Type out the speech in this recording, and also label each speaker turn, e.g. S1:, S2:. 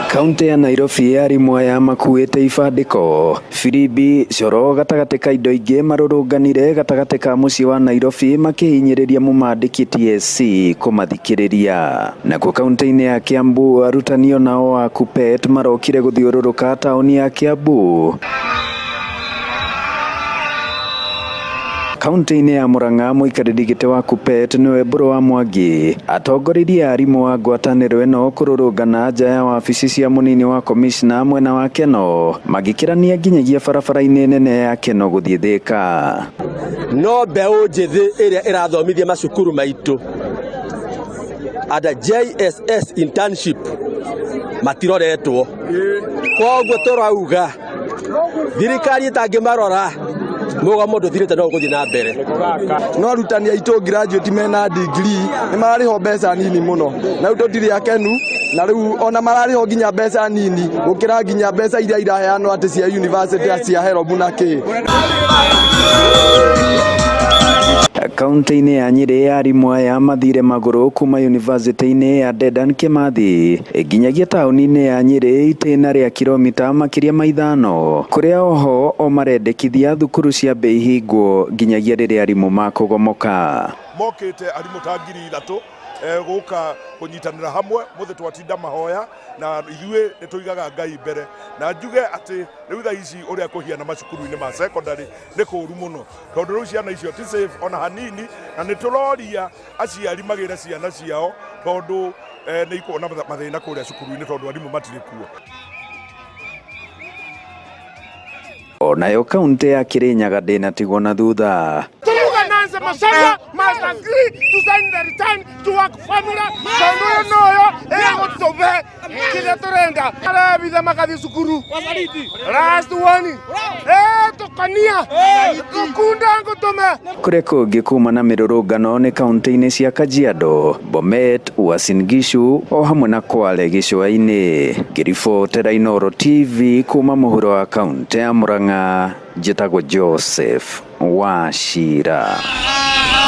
S1: Kaunti ya Nairobi arimũ aya makuĩte ibandĩko, firimbi, coro gatagatĩ ka indo ingĩ marũrũnganire gatagatĩ ka mũciĩ wa Nairobi makĩhinyĩrĩria mũmandĩki TSC kũmathikĩrĩria. Nakuo kaunti-inĩ ya Kiambu arutani onao a KUPPET marokire gũthiũrũrũka taũni ya Kiambu. Kaunti-inĩ ya Murang'a mũikarĩri gĩtĩ wa KUPPET nĩwe Mbũrũ wa Mwangi atongoririe arimũ a ngwatanĩro ĩno kũrũrũngana nja ya wabici cia mũnini wa komishna mwena wa Keno magĩkĩrania nginyagia barabara-inĩ nene ya Keno gũthiĩ Thĩka.
S2: No mbeũ njĩthĩ ĩrĩa ĩrathomithia macukuru maitũ under JSS internship matiroretwo. Koguo tũrauga thirikari ĩtangĩmarora mũgomo ndũthirĩte no ũgũthiĩ na mbere.
S3: No arutani aitũ graduate mena degree nĩ mararĩhwo mbeca nini mũno, na rĩu tũtirĩ akenu, na rĩu ona mararĩhwo nginya mbeca nini gũkĩra nginya mbeca iria iraheanwo atĩ cia university cia HELB na kĩ.
S1: Kaunti-inĩ ya Nyĩrĩ arimũ aya mathire magũrũ kuma yunivasĩtĩ-inĩ ya Dedan Kimathi nginyagia taũni-inĩ ya Nyĩrĩ itĩna rĩa kilomita makĩria ma 5 kũrĩa oho o marendekithia thukuru ciambe ihingwo nginyagia rĩrĩa arimũ makũgomoka.
S4: Mokĩte arimũ ta 3,000 gũka kũnyitanĩra hamwe mũthĩ twatinda mahoya na ithuĩ nĩ tũigaga Ngai mbere na njuge atĩ rĩu thaa ici ũrĩa kũhiana macukuru-inĩ ma secondary nĩ kũũru mũno tondũ rĩu ciana icio ti safe ona hanini na nĩ tũroria aciari magĩre ciana ciao tondũ nĩ ikuona mathĩna kũrĩa cukuru-inĩ tondũ arimũ matirĩ kuo.
S1: Onayo kaunti ya Kirinyaga ndĩnatigwo na thutha.
S5: Turuga Nancy Macharia must agree to sign the return to work formula tondu uyu noyo ĩgũtũbe kĩrĩa tũrenda arebitha makathi cukuru last warning tũkonia tũkunda ngũtũme.
S1: Kũrĩa kũngĩ kuma na mĩrũrũngano nĩ kaunti-inĩ cia Kajiado, Bomet, Uasin Gishu o hamwe na Kwale gĩcũa-inĩ. Ngĩribotera Inooro TV kuma mũhuro wa kaunti ya Murang'a, njĩtagwo Joseph Wachira.